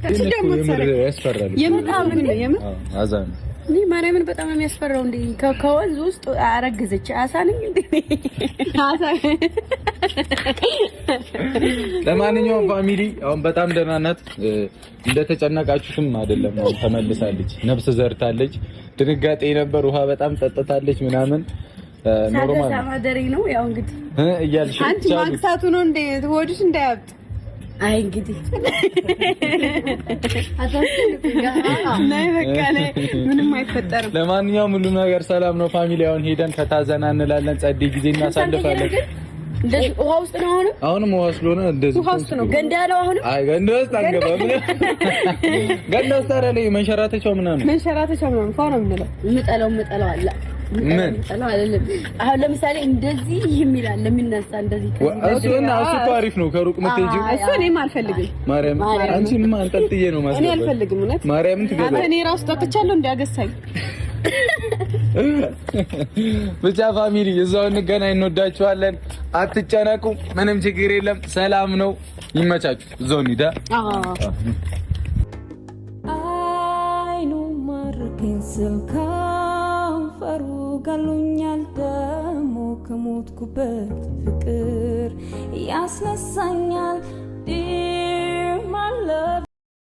ግን ደግሞ እኮ የምር ያስፈራል። የምር የምር። አዎ፣ አዛ ነው። እኔ ማርያምን በጣም ነው የሚያስፈራው። እንዴ ከወንዝ ውስጥ አረገዘች አሳ ነኝ እንዴ? አሳ። ለማንኛውም family፣ አሁን በጣም ደህና ናት። እንደተጨነቃችሁትም አይደለም። አሁን ተመልሳለች፣ ነፍስ ዘርታለች። ድንጋጤ ነበር፣ ውሃ በጣም ጠጥታለች ምናምን፣ normal ሳገሳ ማደሬ ነው ያው እንግዲህ። እያልሽ አንቺ ቻሉ። ማግሳቱ ነው እንዴ? ሆድሽ እንዳያብጥ። አይ እንግዲህ። ነይ በቃ ነይ፣ ምንም አይፈጠርም። ለማንኛውም ሁሉም ነገር ሰላም ነው family። አሁን ሄደን ፈታ ዘና እንላለን፣ ጸዴ ጊዜ እናሳልፋለን። እንደዚህ ውሃ ውስጥ ነው አሁንም? አሁንም ውሃ ስለሆነ እንደዚህ ውሃ ውስጥ ነው። ገንዳ ነው አሁንም? አይ፣ ገንዳ ውስጥ አንገባም። ገንዳ ውስጥ አይደለ መንሸራተቻው ምናምን። መንሸራተቻ ምናምን ፏ ነው የምንለው። ምጠለው አለ። ምን? ምጠለው አይደለም። አሁን ለምሳሌ እንደዚህ የሚል አለ፣ የሚነሳ እንደዚህ ከዚህ። እሱ እና እሱ እኮ አሪፍ ነው፣ ከሩቅ የምትሄጂው። እሱ እኔም አልፈልግም። ማርያም፣ አንቺንማ አንጠልጥዬ ነው እኔ ማስገባት። አልፈልግም እውነት። ማርያምን አንተ ትገባ። እኔ ራሱ ጠጥቻለሁ እንዲያገሳኝ። ብቻ family፣ እዛው እንገናኝ። እንወዳችኋለን። አትጨነቁ፣ ምንም ችግር የለም። ሰላም ነው። ይመቻችሁ። እዛው እንሂድ። አዎ። አይኑ ማረከኝ ስል ከንፈሩ ጋሎኛል፣ ደሞ ከሞትኩበት ፍቅር ያስነሳኛል።